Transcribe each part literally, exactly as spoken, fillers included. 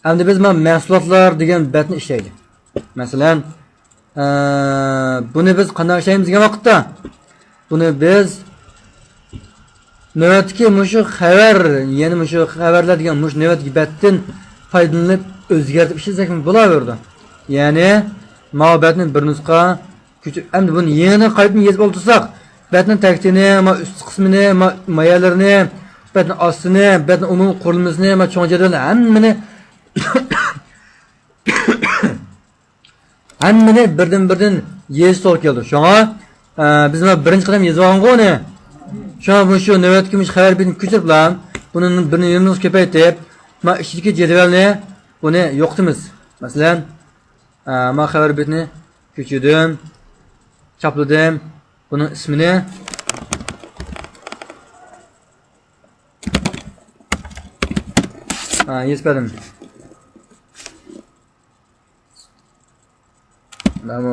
ئەمدى بىز مانا مەھسۇلاتلار دېگەن بەتنى ئىشلەيلى. مەسىلەن، ئە، بۇنى بىز قانداق ئىشلەيمىز دېگەن ۋاقىتتا، بۇنى بىز نۆۋەتتىكى مۇشۇ خەۋەر، يەنى مۇشۇ خەۋەرلەر دېگەن مۇشۇ نۆۋەتتىكى بەتتىن پايدىلىنىپ ئۆزگەرتىپ ئىشلىسەكمۇ بولاۋېرىدۇ. يەنى ماۋۇ بەتنى بىر نۇسخا كۆچۈرۈپ، ئەمدى بۇنى يېڭىدىن قايتىدىن يېزىپ ئولتۇرساق، بەتنىڭ تەكتىنى، ما ئۈست قىسمىنى، ما، ما يەرلىرىنى، بەتنىڭ ئاستىنى، بەتنىڭ ئومۇمىي قۇرۇلمىسىنى، ما چوڭ جەدۋەلنى، ھەممىنى، ھەممىنى بىردىن بىردىن يېزىش توغرا كېلىدۇ. شۇڭا، ئە، بىز مانا بىرىنچى قېتىم يېزىۋالغانغۇ ئۇنى. شۇڭا مۇشۇ نۆۋەتتىكى مۇشۇ خەۋەر بېتىنى كۆچۈرۈپلا، بۇنى بىرنى يېرىمىنى كۆپەيتىپ، ما ئىچىدىكى جەدۋەلنى، بۇنى يوقىتىمىز. مەسىلەن، ئە، ما خەۋەر بېتىنى كۆچۈردۈم، چاپلىدىم. بۇنىڭ ئىسمىنى، ھە، يېزىپ بەردىم. مانا بۇ.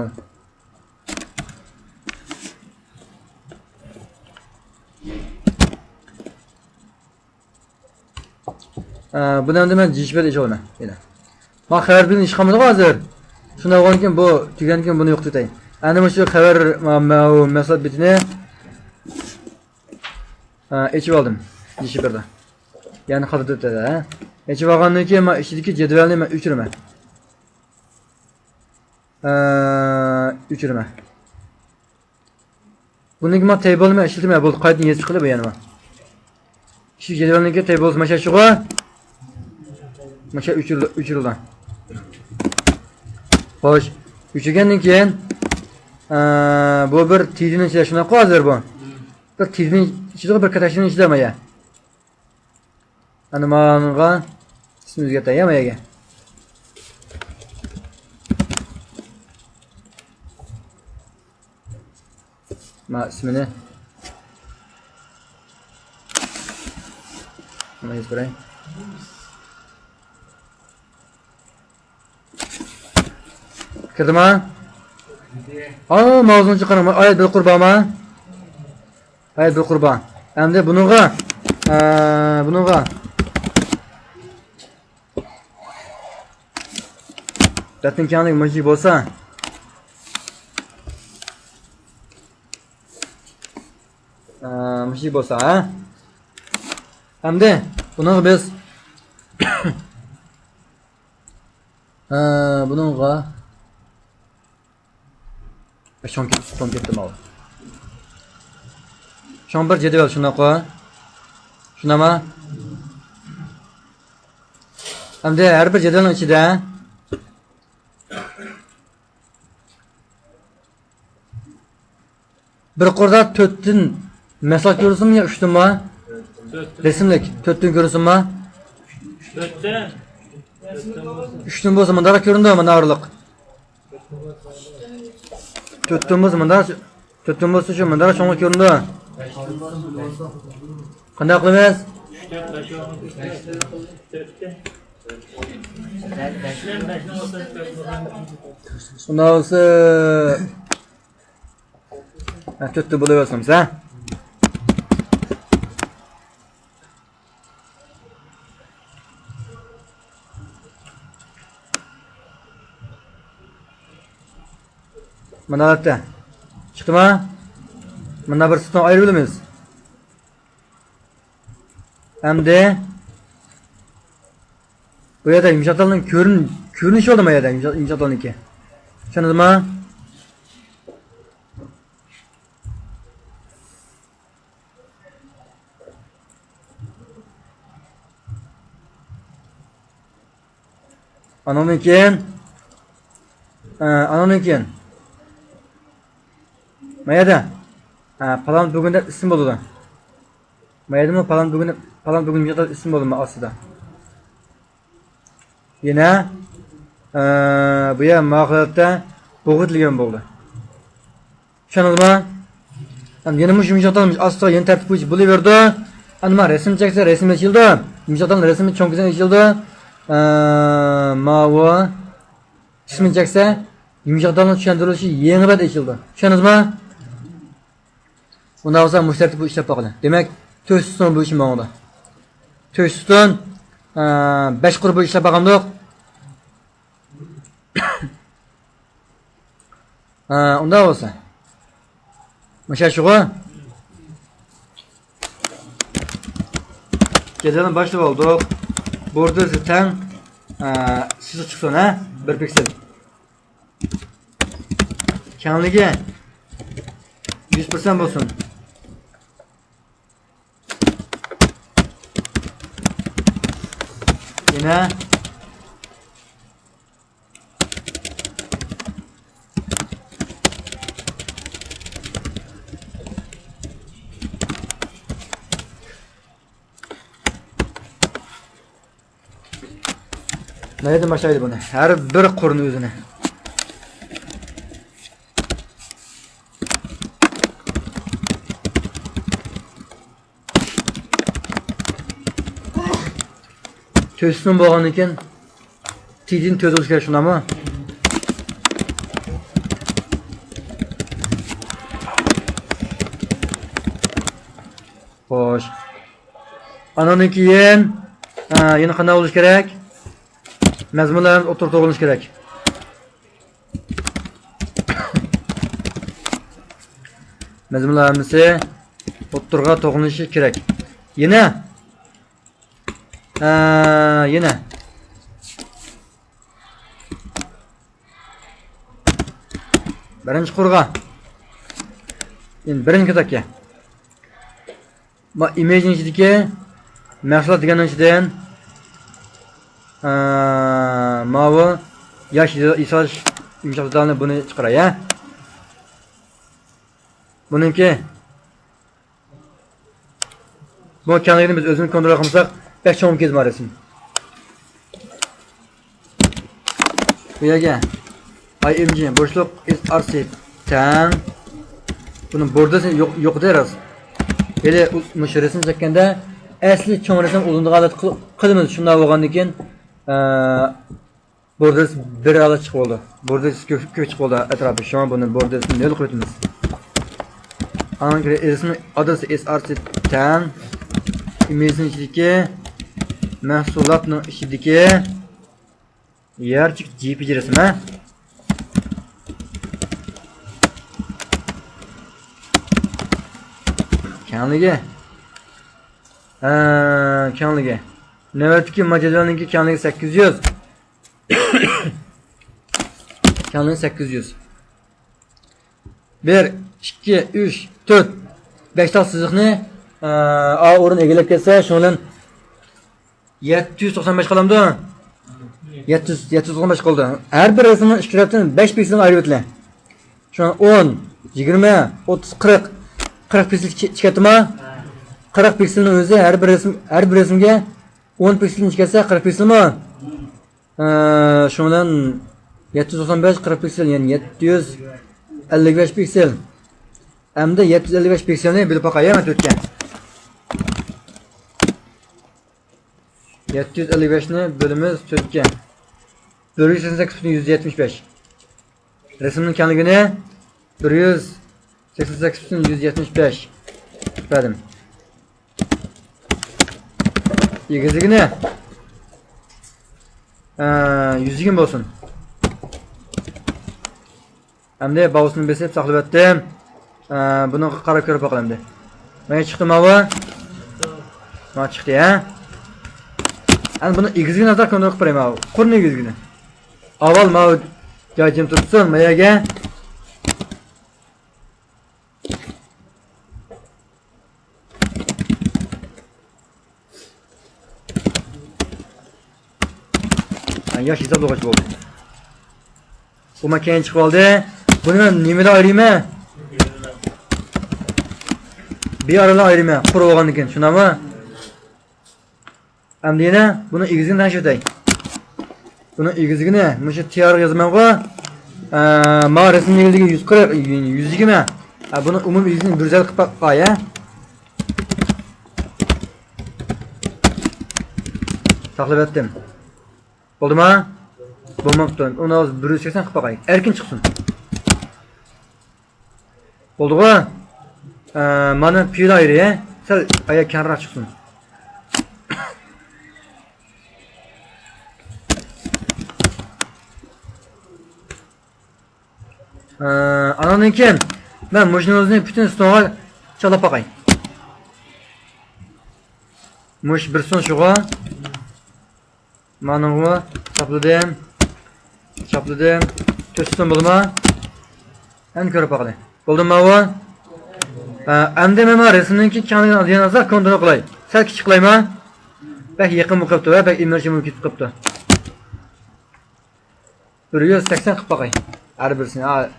ئە، بۇنى ئەمدى مەن جىشبەت ئېچىۋالىمەن يەنە. ما خەۋەر بىلەن ئىش قالمىدىغۇ ھازىر. شۇنداق بولغاندىكىن بۇ تۈگەندىكىن بۇنى يوقىتىۋېتەي. ئەنە مۇشۇ خەۋەر، ما، ما، مەھسۇلات بېتىنى، ئە، ئېچىۋالدىم. جىشبەتتە. يەنى خاتا دەپتەردە، ھە. ئېچىۋالغاندىن كېيىن ما ئىچىدىكى جەدۋەلنى مەن ئۆچۈرىمەن. ئە، ئۆچۈرىمەن. بۇنىڭكى ما تەيبولنى مەن ئىشلىتىمەن، بولدى، قايتىدىن يېزىپ چىقىلى بۇ يەنە ما. ئىشلىك جەدۋەلنىڭكى تەيبولسى ماشا شۇغۇ. ماشا ئۆچۈرۈلدى، ئۆچۈرۈلدى. خوش، ئۆچۈرگەندىن كېيىن، ئە، بۇ بىر تىدىنىڭ ئىچىدە شۇنداققۇ ھازىر بۇ. بىر تىدىنىڭ ئىچىدىغۇ بىر كاتاشنىڭ ئىچىدە مايا. ئەنە ماڭا ئىسمى ئۆزگەرتە يا ماياگە. ما ئىسمىنى. مانا يېزىپ بېرەي. كىردىما؟ ئا، ماۋزۇنى چىقىرىڭ. ئايەت بىر قۇربانما؟ ئايەت بىر قۇربان. ئەمدى بۇنىڭغا، ئە، بۇنىڭغا. بەتنىڭ كەڭلىكى مۇشۇ بولسا. ئە، مۇشۇ بولسا، ھە؟ ئەمدى بۇنىڭغا بىز، ئە، بۇنىڭغا چوڭ كەتتى، چوڭ كەتتى ماۋۇ. چوڭ بىر جەدۋەل شۇنداققۇ؟ شۇنداقما؟ ئەمدى ھەر بىر جەدۋەلنىڭ ئىچىدە بىر قۇردا تۆتتىن مەھسۇلات كۆرسىمۇ يا ئۈچتىنمۇ؟ تۆتتىن. رەسىملىك تۆتتىن كۆرسىمۇ؟ تۆتتىن. ئۈچتىن بولسا مۇنداق كۆرۈنىدۇ، مانا ئارىلىق. تۆتتىن بولسا مۇنداق، تۆتتىن بولسا شۇ مۇنداق چوڭ كۆرۈنىدۇ. قانداق قىلىمىز؟ ئۇنداق بولسا، ھە، تۆتتە بولۇۋەرسۇن بىزە. مانا ھالەتتە. چىقتىما؟ مانا بىر سىستېما ئايرىۋېلىمىز. ئەمدى بۇ يەردە يۇمشاق تالنىڭ كۆرۈن-، كۆرۈنۈشى بولدى ما يەردە يۇمشاق، يۇمشاق تالنىڭكى. چۈشەندىڭىزما؟ ئانىڭدىن كېيىن، ئە، ئانىڭدىن كېيىن ما يەردە، ئە، پالان بۈگۈن دەپ ئىسىم بولىدۇ. ما يەردىمۇ پالان بۈگۈن، پالان بۈگۈن يىغىپ ئىسىم بولىدۇ ئاستىدا. يەنە، ئە، بۇ يەر ماقۇلاتتا بوغۇتلىگەن بولدى. چۈشەندىڭىزما؟ ھەم يەنە مۇشۇ يۇمشاق تال ئاستىغا يەنە تەرتىپ بويىچە بولۇۋېرىدۇ. ئەمما رەسىم چەكسە، رەسىم ئېچىلىدۇ. يۇمشاق تالنىڭ رەسىمى چوڭ كۆزنىڭ ئېچىلىدۇ. ئە، ماۋۇ ئىسمىنى چەكسە، يۇمشاق تالنىڭ چۈشەندۈرۈلۈشى يېڭى بەت ئېچىلىدۇ. چۈشەندىڭىزما؟ ئۇنداق بولسا مۇشۇ تەرتىپ بويىچە ئىشلەپ باقىلى. دېمەك، تۆت سۇتۇن بويىچە ماڭىدۇ. تۆت سۇتۇن، ئە، بەش قۇر بويىچە ئىشلەپ باقامدۇق؟ ھە، ئۇنداق بولسا. مۇشۇ شۇغۇ؟ جەدۋەلنى باشلاپ ئالدۇق. بوردىسى تەڭ، ئە، سىزىق چىقسۇن، ھە؟ بىر پىكسېل. كەڭلىكى يۈز پىرسەنت بولسۇن. يەنە نەدىن باشلايلى بۇنى؟ ھەر بىر قۇرنى ئۆزىنى. تۆت سۇن بولغاندىن كېيىن تېگىدىن تۆت بولۇشى كېرەك، شۇنداقمۇ؟ خوش. ئانىڭدىن كېيىن، ئە، يەنە قانداق بولۇشى كېرەك؟ مەزمۇنلار ھەممىسى ئوتتۇرىغا توغرىلىنىشى كېرەك. مەزمۇنلار ھەممىسى ئوتتۇرىغا توغرىلىنىشى كېرەك. يەنە، ئە، يەنە. بىرىنچى قۇرغا. يەنە بىرىنچى كاتاككە. ما، ئىمىجنىڭ ئىچىدىكى مەھسۇلات دېگەننىڭ ئىچىدىن، ئە، ماۋۇ ياش ياساش يۇمشاق دېتالنى بۇنى چىقىراي، ھە؟ بۇنىڭكى، بۇ كەڭلىكىنى بىز ئۆزىمىز كونترول قىلمىساق، بەك چوڭ كېزىپ بارىسىز. بۇ يەرگە ئاي ئېم جى بوشلۇق ئېس ئار سى تەڭ. بۇنىڭ بوردىسى يوق، يوق ئىدى راست. ھېلى ئۇ-، مۇشۇ رەسىم چەككەندە ئەسلى چوڭ رەسىم ئۇلىنىدىغان ھالەتتە قىل-، قىلىمىز. شۇنداق بولغاندىن كېيىن، ئە، بوردىسى بىر ھالەت چىقىپ بولدى. بوردىسى كۆپ، كۆپ چىقىپ بولدى ئەتراپى. شۇڭا بۇنى بوردىسىنى نۆل قىلىۋېتىمىز. ئاندىن كېيىن رەسىم ئادرېسى ئېس ئار سى تەڭ. ئىمىجنىڭ ئىچىدىكى مەھسۇلاتنىڭ ئىچىدىكى يەرچىك جي پى جى رەسىم، ھە؟ كەڭلىكى. ھە، كەڭلىكى. نۆۋەتتىكى ما جەدۋەلنىڭكى كەڭلىكى سەككىز يۈز. كەڭلىكى سەككىز يۈز. بىر، ئىككى، ئۈچ، تۆت، بەش تال سىزىقنى، ئا، ئا ئورۇن ئىگىلەپ كەتسە، شۇنىڭ بىلەن يەتتە يۈز توقسان بەش قالامدۇ؟ يەتتە يۈز، يەتتە يۈز توقسان بەش قالدى. ھەر بىر رەسىمنىڭ ئىككى تەرەپتىن بەش پىكسېلنى ئايرىۋېتىلە. شۇڭا ئون، يىگىرمە، ئوتتۇز، قىرىق، قىرىق پىكسېل چىقىۋەتتىما؟ قىرىق پىكسېلنىڭ ئۆزى ھەر بىر رەسىم، ھەر بىر رەسىمگە ئون پىكسېلدىن چىقىۋەتسە، قىرىق پىكسېلمۇ؟ ئە، شۇنىڭ بىلەن يەتتە يۈز توقسان بەش، قىرىق پىكسېل، يەنى يەتتە يۈز ئەللىك بەش پىكسېل. ئەمدى يەتتە يۈز ئەللىك بەش پىكسېلنى بۆلۈپ باقاي، مەن تۆتكە. يەتتە يۈز ئەللىك بەشنى بۆلىمىز تۆتكە. بىر يۈز سەكسەن سەككىز پۈتۈن يۈز يەتمىش بەش. رەسىمنىڭ كەڭلىكىنى بىر يۈز سەكسەن سەككىز پۈتۈن يۈز يەتمىش بەش بەردىم. ئېگىزلىكىنى، ئە، يۈز يىگىرمە بولسۇن. ئەمدى باۋسىنى بېسىپ ساقلىۋەتتىم. ئە، بۇنىڭغا قاراپ كۆرۈپ باقىمىز ئەمدى. مانا چىقتى ماۋۇ. مانا چىقتى، ھە؟ ئەمدى بۇنى ئېگىزگە نازار كونترول قىلىپ بېرەي ماۋۇ. قۇرنى ئېگىزگىنى. ئاۋۋال ماۋۇ جاي جىم تۇرسۇن، ما يەرگە. ھە، ياخشى ھېسابلىغۇچ بولدى. بۇ ما كەينى چىقىپ ئالدى. بۇنى مەن نېمىدە ئايرىيمەن؟ بىر ئارىلا ئايرىيمەن، قۇر بولغاندىن كېيىن، چۈشەندىڭمۇ؟ ئەمدى يەنە بۇنىڭ ئېگىزىنى تەڭشىۋېتەي. بۇنىڭ ئېگىزىنى مۇشۇ تىيارغا يازىمەنغۇ. ئە، ما رەسىمنىڭ ئېگىزلىكى يۈز قىرىق، يۈز يىگىرمە. ئە، بۇنىڭ ئومۇمىي ئېگىزىنى بىر يۈز ئەللىك قىلىپ باقاي، ھە؟ ساقلىۋەتتىم. بولدىما؟ بولماپتۇ. ئۇنى ھازىر بىر يۈز سەكسەن قىلىپ باقاي. ئەركىن چىقسۇن. بولدىغۇ؟ ئە، مانا پىيادە ئايرى، ھە؟ سەل ئايا كەڭرەك چىقسۇن. ئانىڭدىن كېيىن مەن مۇشۇنىڭىزنى پۈتۈن ستونغا چاپلاپ باقاي. مۇش بىر ستون شۇغۇ. مانىڭغۇ چاپلىدىم. چاپلىدىم. تۆت ستون بولدىما؟ ئەمدى كۆرۈپ باقىلى. بولدىما ئۇ؟ ھە، ئەمدى مەن رەسىمنىڭكى كەڭلىكىنى يەنە ئازراق كونترول قىلاي. سەل كىچىك قىلايما؟ بەك يېقىنمۇ قىلىپتۇ ۋە بەك ئىمىرچىمۇ كېتىپ قىپتۇ. بىر يۈز سەكسەن قىلىپ باقاي. ھەر بىرسىنى. ھە،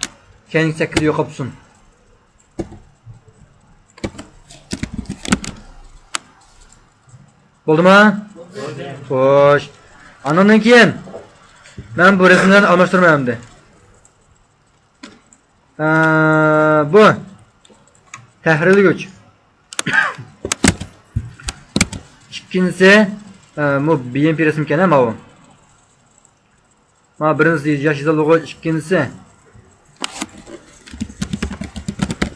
كەينىكى سەككىز يوقاپ تۇرسۇن. بولدىما؟ بولدى. خوش. ئانىڭدىن كېيىن مەن بۇ رەسىملەرنى ئالماشتۇرىمەن ئەمدى. ئە، بۇ تەھرىرلىگۈچ. ئىككىنچىسى، ئە، بۇ بىيەمپى رەسىمكەن، ھە، ماۋۇ. مانا بىرىنچىسى ياش ھېسابلىغۇچ، ئىككىنچىسى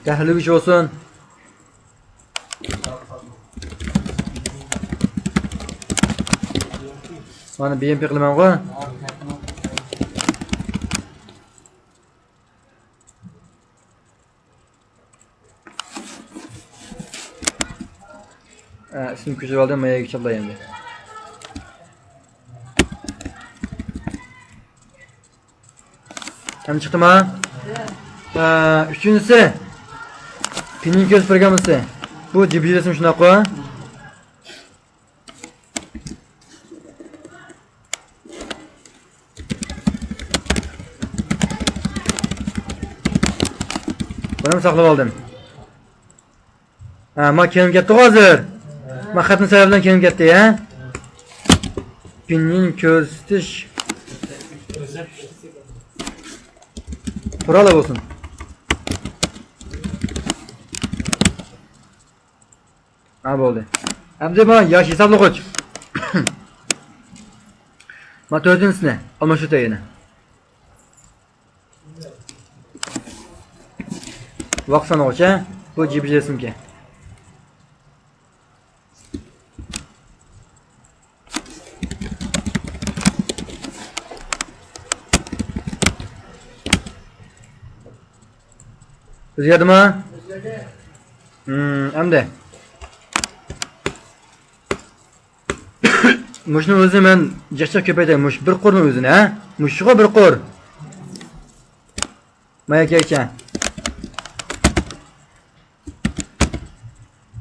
تەھرىرلىگۈچ بولسۇن. مانا بىيەمپى قىلىمەنغۇ. ئە، ئىسمىنى كۆچۈرۈۋالدىم، ما يەرگە چاپلاي ئەمدى. ھەم چىقتىما؟ ئە، ئۈچىنچىسى، پىنيىن كۆز پروگراممىسى. بۇ جىبجىل رەسىم شۇنداققۇ؟ بۇنىمۇ ساقلاپ ئالدىم. ھە، ما كېلىپ كەتتىغۇ ھازىر. ما خەتنىڭ سەۋەبى بىلەن كېلىپ كەتتى، ھە؟ پىنيىن كۆرسىتىش قورالى بولسۇن. ھە، بولدى. ئەمدى ما ياش ھېسابلىغۇچ. ما تۆتىنچىسىنى ئالماشتۇرۇپ يەنە. ۋاق سانىغۇچە، بۇ جىبجىل رەسىمكەن. ئۆزگەردىما؟ ئۆزگەردى. ھىم، ئەمدى. مۇشۇنىڭ ئۆزىنى مەن جىق كۆپەيتەي. مۇشۇ بىر قۇرنىڭ ئۆزىنى، ھە؟ مۇشۇغا بىر قۇر. مايا كەيچە.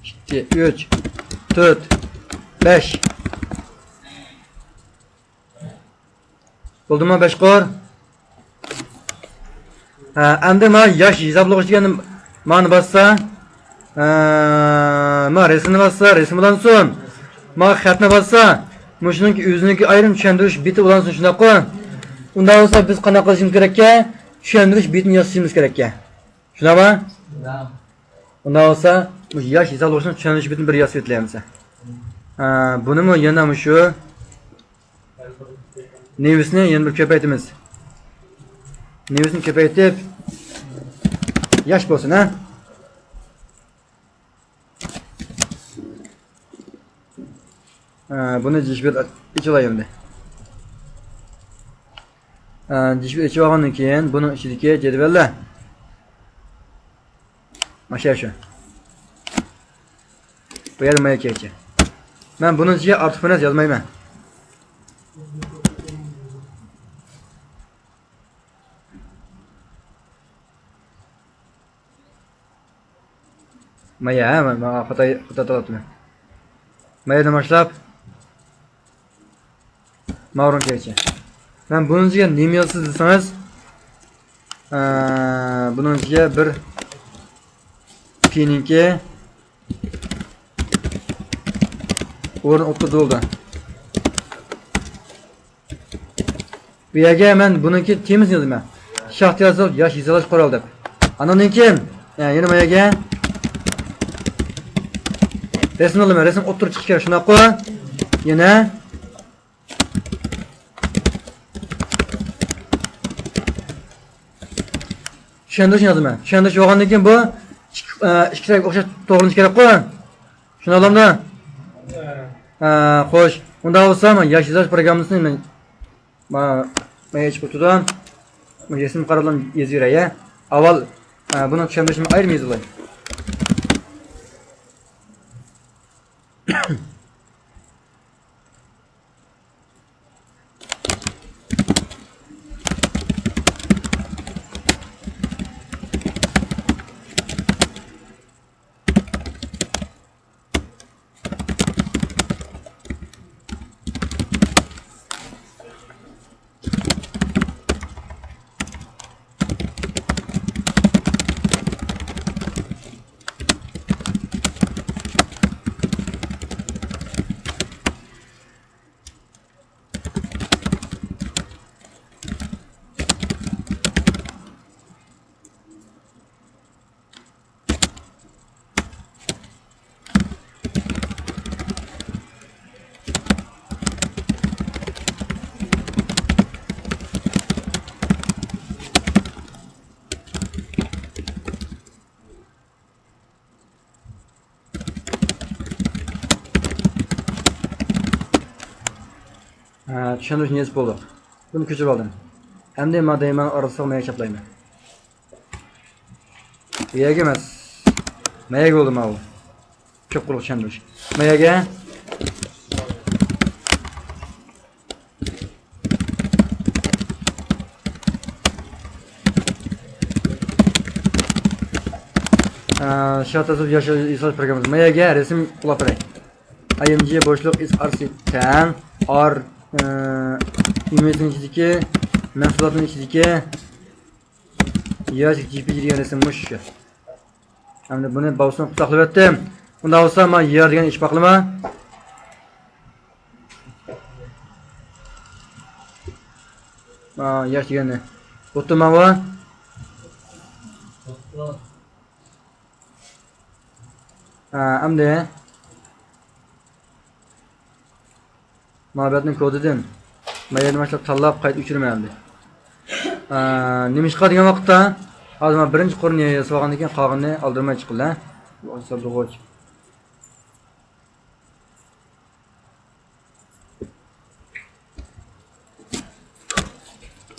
ئىككى، ئۈچ، تۆت، بەش. بولدىمۇ بەش قۇر؟ ھە، ئەمدى ما ياش ھېسابلىغۇچ دېگەن مانى باسسا، ھە، ما رەسىمنى باسسا، رەسىم بولسۇن. ما خەتنى باسسا، مۇشۇنىڭكى ئۆزىنىڭكى ئايرىم چۈشەندۈرۈش بېتى بولسۇن، شۇنداققۇ؟ ئۇنداق بولسا بىز قانداق قىلىشىمىز كېرەككە؟ چۈشەندۈرۈش بېتىنى ياسىشىمىز كېرەككە. شۇنداقمۇ؟ شۇنداق. ئۇنداق بولسا مۇشۇ ياش ھېسابلىغۇچنىڭ چۈشەندۈرۈش بېتىنى بىر ياسىۋېتەيلى بولمىسا. ھە، بۇنىمۇ يەنە مۇشۇ نېۋىسىنى يەنە بىر كۆپەيتىمىز. نېۋىسىنى كۆپەيتىپ، ياش بولسۇن، ھە؟ ھە، بۇنى جىش بىلەن ئېچىۋالاي ئەمدى. ھە، جىش بىلەن ئېچىۋالغاندىن كېيىن، بۇنىڭ ئىچىدىكى جەدۋەللەر. ماشۇ شۇ. بۇ يەردە مايا كەيچە. مەن بۇنىڭ ئىچىگە ئارتۇق بىر نەرسە يازمايمەن. مايا، ھە، مەن، مەن خاتا، خاتا تاللاپتىمەن. مايادىن باشلاپ. ماۋرۇن كەيچە. مەن بۇنىڭ ئىچىگە نېمە يازىسىز دېسىڭىز، ئە، بۇنىڭ ئىچىگە بىر پىنىڭكى ئورنى ئوتتۇرىدا بولدى. بۇ يەرگە مەن بۇنىڭكى تېمىسىنى يازىمەن. شاختىيازلىق ياش ھېسابلاش قورالى دەپ. ئاندىن كېيىن، يەنە ما يەرگە رەسىم ئالىمەن. رەسىم ئوتتۇرىغا چىقىشى كېرەك، شۇنداققۇ؟ يەنە چۈشەندۈرۈشنى يازىمەن. چۈشەندۈرۈش بولغاندىن كېيىن بۇ ئىككى، ئە، ئىككى تەرەپكە ئوخشاش توغرىلىنىشى كېرەكقۇ؟ شۇنداقلامدا؟ ئە، خوش. ئۇنداق بولسا، مانا ياش ھېسابلاش پروگراممىسىنى مەن، ما-، مەن ئېچىپ ئوتۇردۇم. مۇشۇ رەسىم قارىلام يېزىۋېرەي، يە. ئاۋۋال، ئە، بۇنىڭ چۈشەندۈرۈشىنى ئايرىم يېزىۋالاي. ھە، چۈشەندۈرۈشنى يېزىپ بولدۇق. بۇنى كۆچۈرۈپ ئالدىم. ئەمدى ما دەيمەن ئارىسىغا مەيگە چاپلايمەن. يەگە ئەمەس. مەيگە بولدى ماۋۇ. كۆپ قۇرلۇق چۈشەندۈرۈش. مەيگە. ئە، شاتاسىپ ياشاش پروگراممىسى. مەيگە رەسىم قولاپ بېرەي. ئاي ئېم جى بوشلۇق ئىس ئار سى تەن. ئار، ئە، ئىمېجنىڭ ئىچىدىكى، مەھسۇلاتنىڭ ئىچىدىكى ياش جى پى جى دېگەن رەسىم مۇشۇ. ئەمدى بۇنى باۋسۇن قىلىپ ساقلىۋەتتىم. ئۇنداق بولسا، ما يار دېگەننى ئېچىپ باقىلىما؟ ما ياش دېگەننى. بوپتۇ ماۋۇ. ھە، ئەمدى مۇھەببەتنىڭ كودىدىن مەيەدىن باشلاپ تاللاپ قايتا ئۆچۈرىمەن ئەمدى. ئە، نېمىشقا دېگەن ۋاقىتتا، ھازىر مانا بىرىنچى قۇرنى ياسىۋالغاندىن كېيىن قالغىنىنى ئالدىرىماي چىققىلى.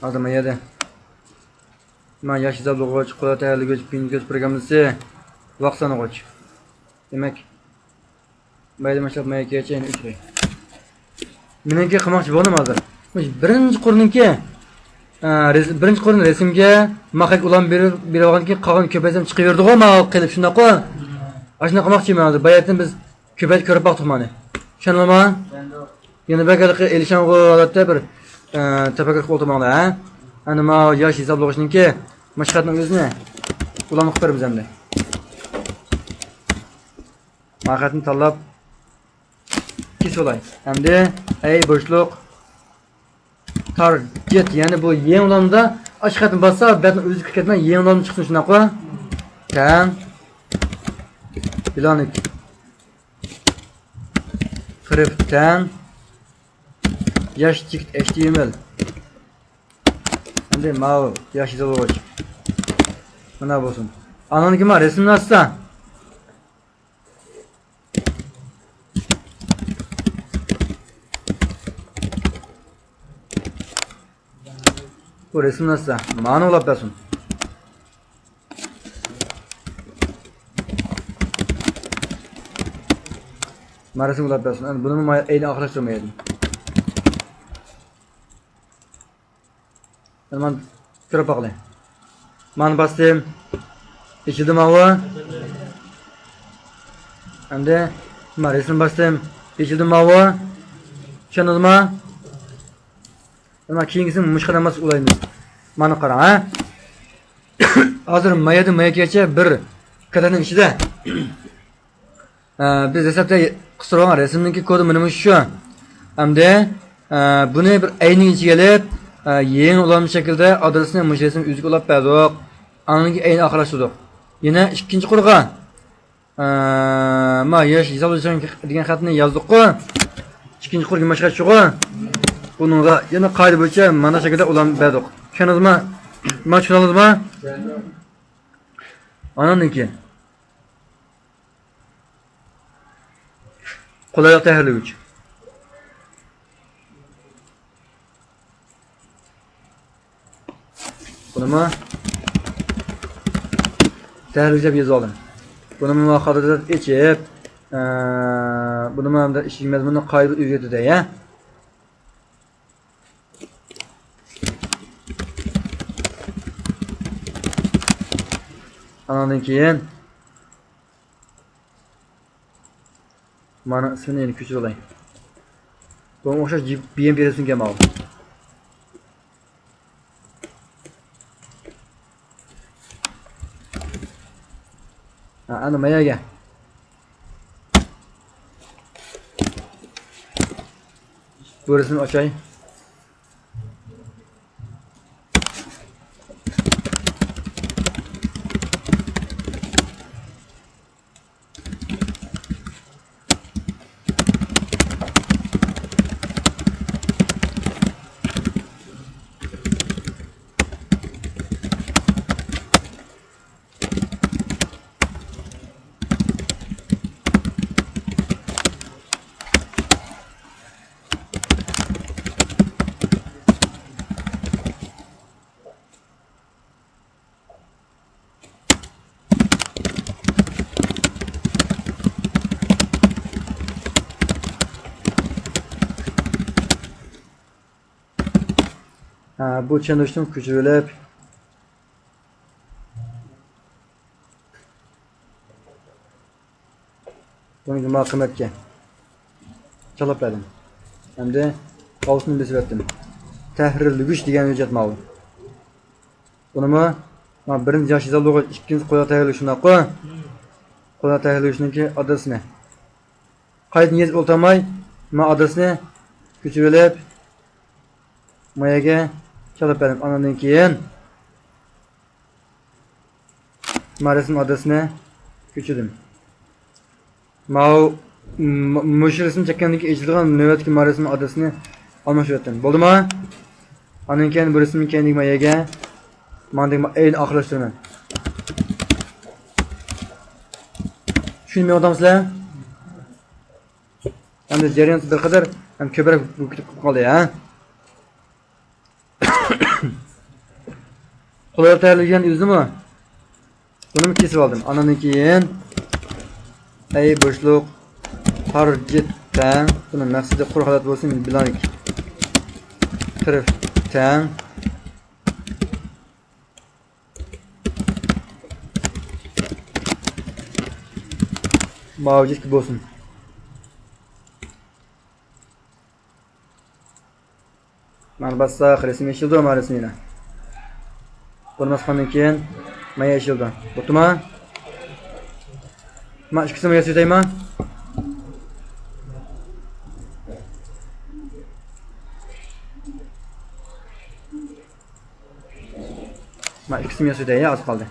ھازىر ما يەردە. ما ياش ھېسابلىغۇچ، قۇدرەت ھەيدىگۈچ، پىنگىس پروگراممىسى، ۋاق سانىغۇچ. دېمەك، مەيدە باشلاپ مەيگىچە يەنە ئۈچ ئاي. مېنىڭكى قىلماقچى بولدۇم ھازىر. مۇشۇ بىرىنچى قۇرنىڭكى، ئە، رەس-، بىرىنچى قۇرنى رەسىمگە ماخەك ئۇلان بېرىپ، بېرىۋالغاندىن كېيىن قالغان كۆپەيسەم چىقىۋېرىدىغۇ، ماۋۇ قېلىپ شۇنداققۇ؟ ئاشۇنداق قىلماقچىمەن ھازىر. باياتىن بىز كۆپەيتىپ كۆرۈپ باقتۇق مانا. چۈشەندىڭلارمۇ؟ يەنە بەك ھېلىقى ئېلىشاڭغۇ ھالەتتە بىر، ئە، تەپەككۇر قىلىپ ئولتۇرماڭلار، ھە؟ ئەنە ماۋۇ ياش ھېسابلىغۇچنىڭكى مۇشۇ خەتنىڭ ئۆزىنى ئۇلان قىلىپ بېرىمىز ئەمدى. مانا خەتنى تاللاپ كېسىۋالاي. ئەمدى ئەي بوشلۇق تارگېت، يەنى بۇ يېڭى ئۇلانمىدا ئاشۇ خەتنى باسسا بەتنىڭ ئۆزى كىرىپ كەتمەي يېڭى ئۇلانما چىقسۇن شۇنداققۇ؟ تەن بىلانىك خىرىپ تەن ياش چېكىت ئەچ تى ئېم ئېل. ئەمدى ماۋۇ ياش يېزىلغۇچ مانا بولسۇن. ئاندىن كېيىن مانا رەسىمنى ئاچسا. بۇ رەسىمنى ئاچسا مانا ئۇلاپ بەرسۇن. مانا رەسىم ئۇلاپ بەرسۇن. ئەمدى بۇنىمۇ ما-، ئەينى ئاخىرلاشتۇرماي ئەدىم. مانا كۆرۈپ باقىلى. مانا باستىم. ئېچىلدى ماۋۇ. ئەمدى مانا رەسىم باستىم. ئېچىلدى ماۋۇ. چۈشەندىڭىزمۇ؟ مانا كېيىنكىسىنى مۇشۇ قەدەر ماس ئۇلايمىز. مانا قاراڭ، ھە. ھازىر مايادىن ماياكەچە بىر قەدەمنىڭ ئىچىدە. ئە، بىز دەسلەپتە قىستۇرغان رەسىمنىڭكى كودى مانا مۇشۇ. ئەمدى، ئە، بۇنى بىر ئەينىڭ ئىچىگە ئېلىپ، ئە، يېڭى ئۇلانما شەكلىدە ئادرېسنى مۇشۇ رەسىم ئۆزىگە ئۇلاپ بەردۇق. ئاندىن كېيىن ئەينى ئاخىرلاشتۇردۇق. يەنە ئىككىنچى قۇرغا، ئە، ما ياش ھېسابلىشىڭ دېگەن خەتنى يازدۇققۇ. ئىككىنچى قۇر يۇمشاق شۇغۇ. بۇنىڭغا يەنە قائىدە بويىچە مانا شەكىلدە ئۇلانما بەردۇق. چۈشەندىڭىزمۇ؟ ما چۈشىنىڭىزمۇ؟ ئاناندىن كېيىن. قولايلىق تەھرىرلىگۈچ. بۇنىمۇ تەھرىرلىگۈچ دەپ يېزىۋالدىم. بۇنىمۇ خاتىرىدە ئېچىپ، ئە، بۇنىمۇ ھەمدە ئىچىدىكى مەزمۇننى قايتا ئۆزگەرتىدۇ، يا. ئانىڭدىن كېيىن مانا ئىسمىنى يەنە كۆچۈرۈۋالاي. بۇنىڭغا ئوخشاش بىيەم بېرىسىڭكى ماۋۇ. ھە، ئەنە ماياگە. بۇ رەسىمنى ئاچاي. ھە، بۇ چۈشەندۈرۈشنى كۆچۈرۈۋېلىپ. بۇنى جۇما قىممەتكە چالاپ بەردىم. ئەمدى ئالتىنى بېسىۋەتتىم. تەھرىرلىگۈچ دېگەن ھۆججەت ماۋۇ. بۇنىمۇ، ما، بىرىنچى ياخشى ھېسابلىغۇچ، ئىككىنچى قويۇق تەھرىرلىگۈچ شۇنداققۇ؟ قويۇق تەھرىرلىگۈچنىڭكى ئادرېسىنى. قايتىدىن يېزىپ ئولتۇرماي، ما ئادرېسنى كۆچۈرۈۋېلىپ، ما يەرگە چالاپ بەردىم. ئاندىن كېيىن ما رەسىم ئادرېسىنى كۆچۈردۈم. ماۋۇ، م-، مۇشۇ رەسىم چەككەندىن كېيىن ئېچىلىدىغان نۆۋەتتىكى ما رەسىم ئادرېسىنى ئالماشتۇرۇۋەتتىم. بولدىمۇ؟ ئاندىن كېيىن بۇ رەسىمنى كەينىدىكى ما يەرگە، ماندىكى ما ئەينى ئاخىرلاشتۇرىمەن. چۈشىنىپ مېڭىۋاتامسىلەر؟ ئەمدى جەريان بىر قەدەر ھەم كۆپرەك كېتىپ قالدى، ھە؟ قويۇق تەھرىرلىگەن ئىزىمۇ. بۇنىمۇ كېسىپ ئالدىم. ئاندىن كېيىن، ئەي بوشلۇق، تارجېت تەڭ. بۇنىڭ مەقسىتى قۇر ھالەت بولسۇن، بلانك. تىرىف تەڭ. ماۋۇ جىككە بولسۇن. مانا باسساق، رەسىم يېشىلدۇ، مانا رەسىم يەنە. بۇنى باسقاندىن كېيىن، مايا يېشىلدۇ. بوپتۇما؟ ما ئىككىسىنى مايا سۈرتەيما؟ ما ئىككىسىنى مايا سۈرتەي، ئاز قالدى.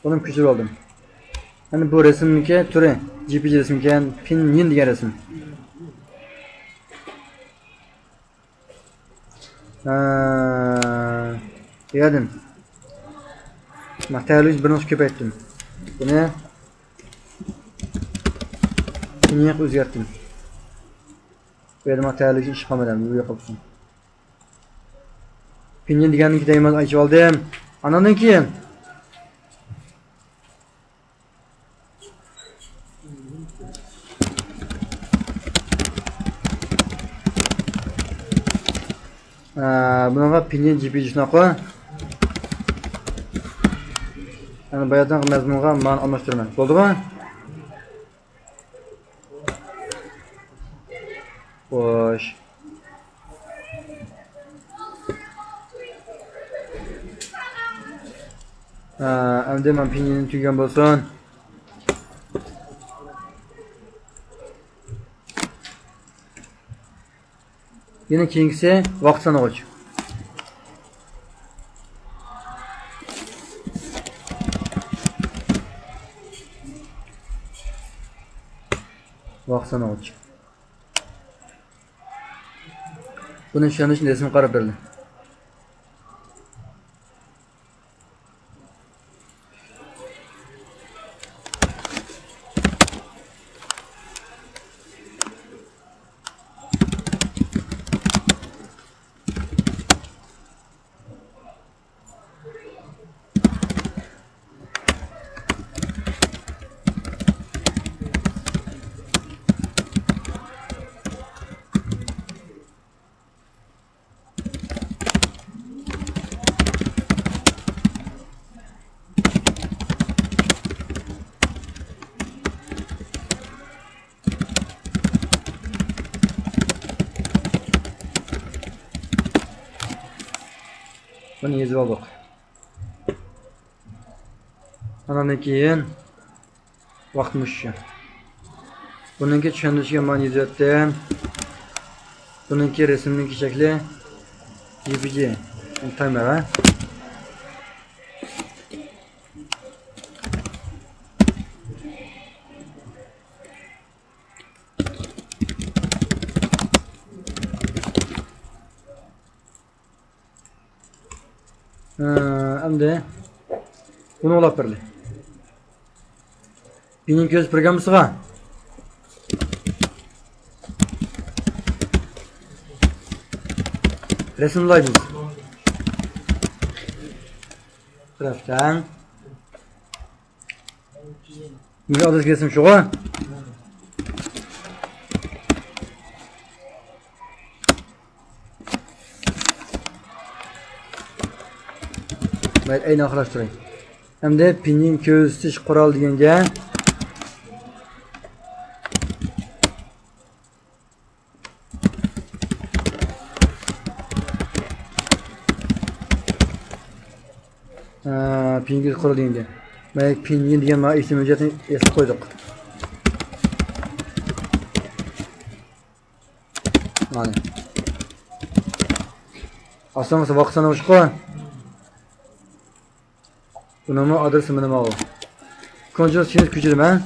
بۇنى كۆچۈرۈپ ئالدىم. ئەنە بۇ رەسىمنىڭكى تۈرى، جي پى جى رەسىمكەن، پىنيىن دېگەن رەسىم. ھە، دېگەندىن. ما تەھرىرلىگۈچ بىر نۇسخا كۆپەيتتىم. بۇنى پىنيىنغا ئۆزگەرتتىم. بۇ يەردە ما تەھرىرلىگۈچ ئىش قالمىدى، بۇ يوقاپ قالسۇن. پىنيىن دېگەننىڭكى دەيمەن، ئېچىۋالدىم. ئاندىن كېيىن، ئە، بۇنىڭغا پىنيىن جي پى جى شۇنداققۇ؟ يەنى باياتىنقى مەزمۇنغا مانا ئالماشتۇرىمەن. بولدىمۇ؟ خوش. ھە، ئەمدى مانا پىنيىن تۈگىگەن بولسۇن. يەنە كېيىنكىسى ۋاقىت سانىغۇچ. سانىغۇچ. بۇنى چۈشەندۈرۈش رەسىمگە قاراپ بېرىلدى. بۇنى يېزىپ ئالدۇق. ئاناندىن كېيىن ۋاقىت مۇشۇ. بۇنىڭكى چۈشەندۈرۈشىگە مانا يېزىۋەتتىم. بۇنىڭكى رەسىمنىڭكى شەكلى جي پى جى. تايمەر، ھە؟ ھە، ئەمدى بۇنى ئويلاپ بېرىلى. پىنيىن كۆز پروگراممىسىغا رەسىملەيمىز. رەسىم. مۇشۇ ئادرېسكە يازسام شۇغۇ؟ مەيلى، ئەينى ئاخىرلاشتۇراي. ئەمدى پىنيىن كۆرسىتىش قورالى دېگەنگە ئە، پىنگىز قۇرۇلدى ئەمدى. مانا پىنگىز دېگەن مانا ئېسىل ھۆججەتنى ئېسىپ قويدۇق. مانا. ئاستىڭىزدا ۋاقىت سانىغۇچقۇ. بۇنىڭمۇ ئادرېسى مانا ماۋۇ. كونترول سىنىپ كۆچۈرىمەن.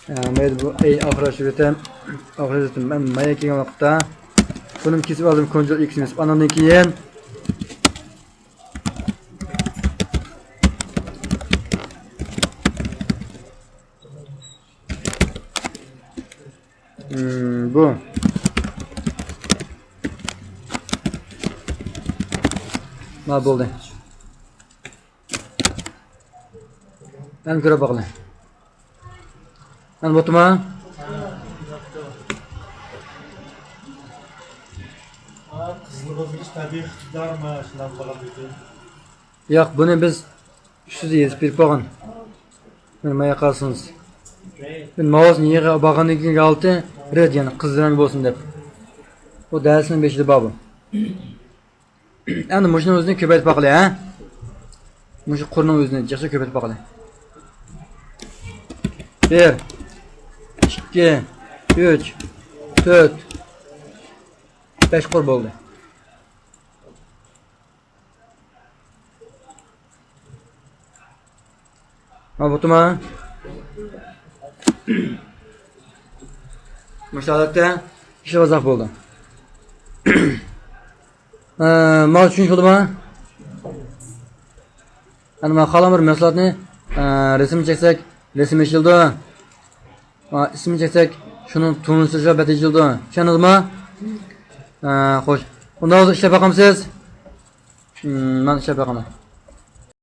ھە، مەيلى، بۇ ئەي ئاخىرلاشتۇرۇۋېتەم. ئاخىرلاشتۇرۇۋېتەم. مەن مايا كەلگەن ۋاقىتتا بۇنى كېسىپ ئالدىم، كونترول ئىكس بېسىپ. ئانىڭدىن كېيىن مم، بۇ. مانا بولدى. ئەنە كۆرۈپ باقىلى. ئەنە بوپتۇما؟ قىزىلغا بېرىش تەبىئىي ئىقتىدارمۇ شۇنداق بولغان ئىدى. ياق، بۇنى بىز ئۈستىدە يېزىپ بېرىپ قويغان. مانا، مانا قارىسىڭىز. مەن ماۋۇسىنى يېغا بارغاندىن كېيىنكى ھالىتى رەت، يەنى قىزىل رەڭ بولسۇن دەپ. بۇ دەرسنىڭ بېشىدا بار بۇ. ئەمدى مۇشۇنىڭ ئۆزىنى كۆپەيتىپ باقىلى، ھە؟ مۇشۇ قۇرنىڭ ئۆزىنى جىقسا كۆپەيتىپ باقىلى. بىر، ئىككى، ئۈچ، تۆت، بەش قۇر بولدى. ھە، بوپتۇما؟ مۇشۇ ھالەتتە ئىشلەپ ئازراق بولدى. ئە، ماڭا چۈشىنىش بولدىما؟ ئەنە مانا خالىغان بىر مەھسۇلاتنى، ئە، رەسىم چەكسەك، رەسىم ئېچىلىدۇ. ئە، ئىسمىنى چەكسەك، شۇنىڭ تونۇشتۇرۇشى بەت ئېچىلىدۇ. چۈشەندىڭىزما؟ ئە، خوش. ئۇنداق بولسا ئىشلەپ باقامسىز؟ مم، مەن ئىشلەپ باقىمەن.